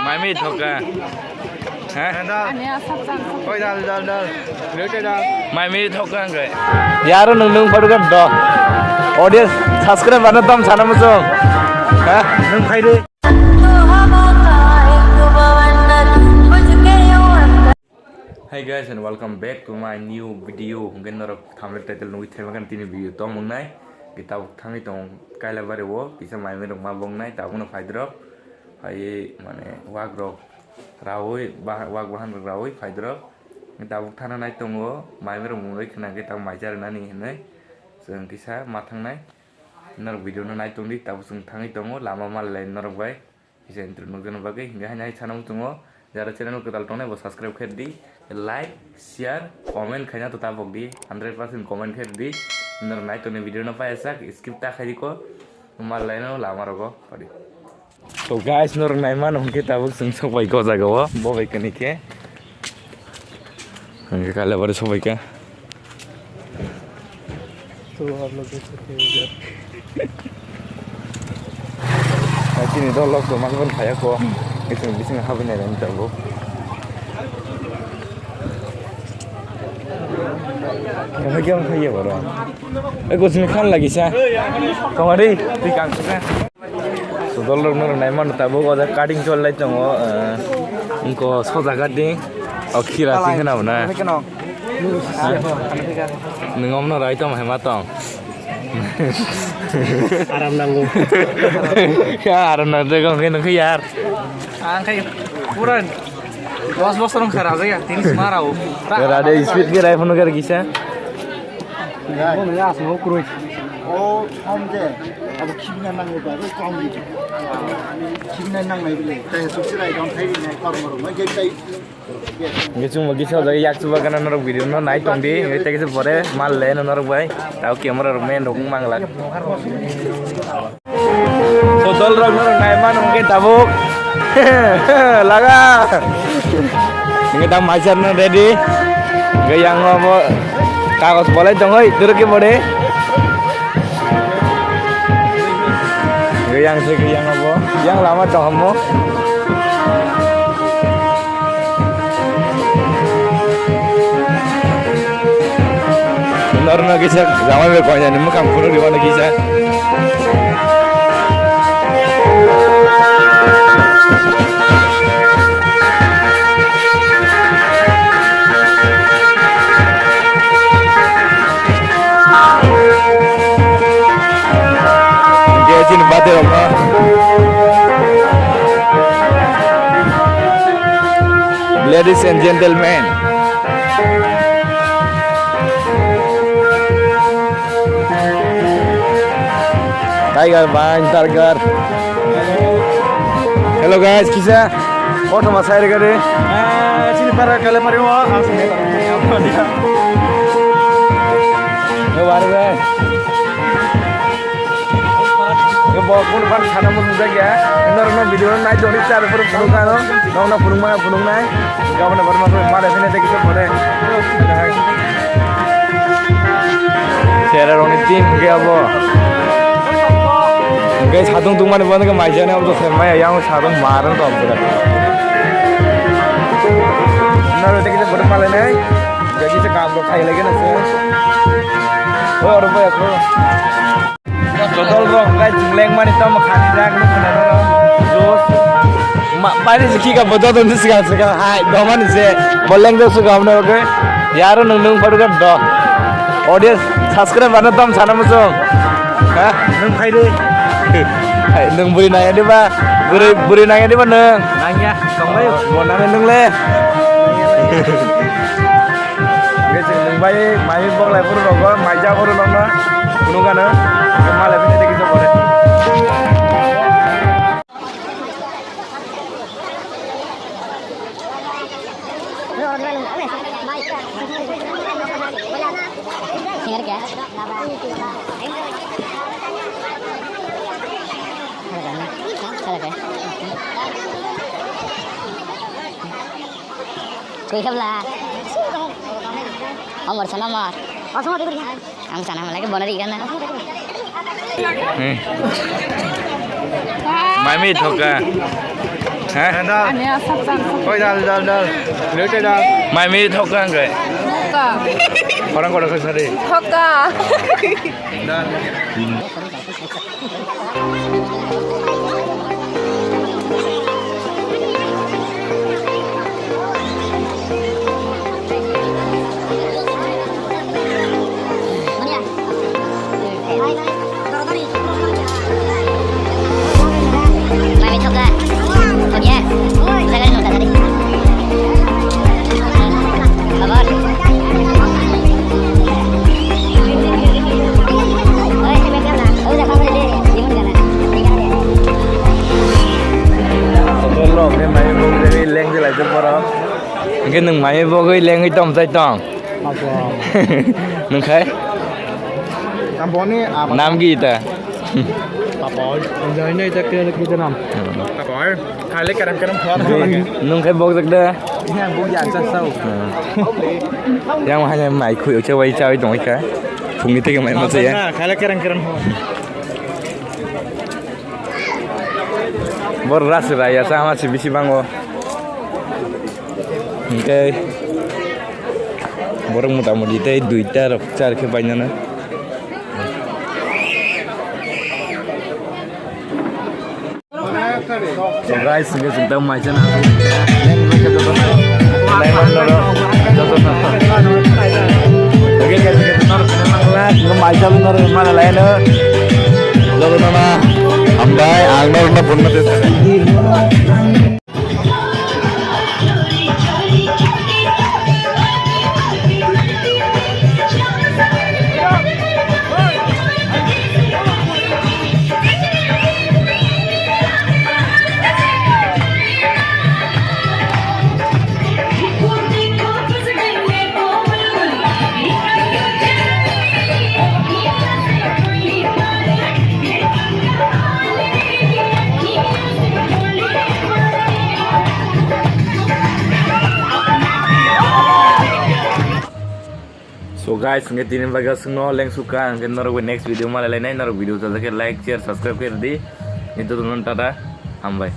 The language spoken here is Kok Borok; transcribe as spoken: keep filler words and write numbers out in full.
Mai mi thoka. Ha? Mai mi thoka hwnkhe. Yaro nwng nwng photo khe do. Audience subscribe ano tom sana muchung. Ha? Nwng phai de. Hey guys, and welcome back to my new video. Hwnkhe norok thumbnail title nugwi thaimankha tini video tong wngnai. Kitab thangwi tong Kailabari o kisa mai mi rok ma bongnai tabukno phaidrok. Phaiwi mane wak rok rawi wak bahan rok rawi phaidrok. Tabuk thana nai tongo mai mi rok mungwi khna khe tabuk mai cha rwnani hinwi chwng kisa ma thangnai. Norok video no nai tongdi tabuk chwng thangwi tongo lama malai norok bai. Kisa intro nukjakna bagwi hingke haino hai sana muchungo, jara channel kwtal tongnai bo subscribe khe di, like, share, comment khaina to tabok di, hundred percent comment khe di, norok nai tongni video no paiya sak skip ta khaidi ko, mal laino lama rogo padi. So guys, norok nai mano hwnkhe tabuk chwng sok bai go jaga o, bo bai kani khe. Hingke Kailabari sobaikha. Chini dol lok to mangban khaya ko. Bising bising habinai rani tabuk. Kaya kaya kaya boro. Eh, kuching khan lagi sa. Tongari, twi kang suka. Sodol rok no nai mano tabuk o jaga cutting chol lai tongo, eh, wngko soja cutting o khira si kheno na. Nwng omo no rai tong hai ma tong. Aram nango. Ya aram nang de gong khe nung khe yar. Ang khai pura dos bosor wngkha rajak ya, tini sima rao. Rade speed khe rai phano khe kisa. Bo nang asmo kroi. O thom je, abo khibina nangwi ba, bai kong di. Khibina nangnai bile, tai suk sirai dong thai ni kor moro, mai je tai. Nge chung magi sa jaga yak chuba kana norok video no nai tong di, nge tege se pore mal le no norok bai. Tao camera rok men rok mangla. So dol rok norok nai mano hwnkhe tabuk. Laga. Hwnkhe da maichar no ready. Hwnkhe yang no bo kagos bolai tongoi, duro khe bode. Hwnkhe yang se hwnkhe yang no bo. Yang lama tong hamo. Norno kisa jamai bai koinani mwkhang phunuk rwmani kisa. Hwnkhe chini birthday rokno. Ladies and gentlemen. Tiger bhai, Tiger. Hello guys, kisa? Kothoma sai rega de. Eh, chini para kale pari wa, asli. Yo, bare be. Yo, bo kun pan sana mo buja gya. Indar no video nai jori char pur pur ka no. No na pur ma pur nai. Gabana barma pur ma de sene de kisa pore. Sera roni team ke abo. Guys, hatung tung mani bana ke mai jana abo to sem mai yang hatung marang to abo. Naro te kisa bor malai nai. Jadi se kam rok khai lagi na se. Oi, oro boy, ako. Jodol rok kai jingleng mani tamo khani jak no khana no. Jos. Ma, pani jiki ka bodo don jisi ka sika. Hai, domani se. Boleng do suka amna oke. Yaro nung nung paru ka do. Audience subscribe bana tom sana musung. Ha? Nung khai de. Hai, nung buri naya di ba? Buri, buri naya di ba nung? Naya, tong lai. Mo nang nung le. Nung bai, mai bok lai buru rogo, mai ja buru nong na. Nung ano, malai bini de kisa bore. Singer kya? Koi khabla? Amar sana mar. Ang sana malai ke bono ri gana. Hmm. Mai mi thoka. Hah? Dal. Oi, dal, dal, dal. Lote dal. Mai mi thok kang kai. Thok ka. Orang kotor ke sari. Thok ka. Dal. Hwnkhe nwng mai bagwi lengwi tong chai tong. Apo. Nwng khai? Amboni abo. Nam gi ta? Papoi. Enjoy nei ta kre kre nam. Papoi. Khale kerem kerem khwa. Nwng khai bok jak da? Ya bok ya cha sao. Yang hai mai khui cha wai cha wai tong kha. Phungni tege mai ma cha ya. Khale kerem kerem khwa. Bor ras raya sa ma si bisi bango. Hwnkhe borok mota moti tei duita rok char khe painano. So guys, hwnkhe chwng tamo maisa na. Maisa norok mana laino. Jotono na hambai, ang norokno phunukna tei. So guys, hwnkhe tini bagwi aswkno lengsukkha, hwnkhe norok bai next video malai lainai, norok video chajak khe like, share, subscribe khe rwdi. Nito tata, hambai.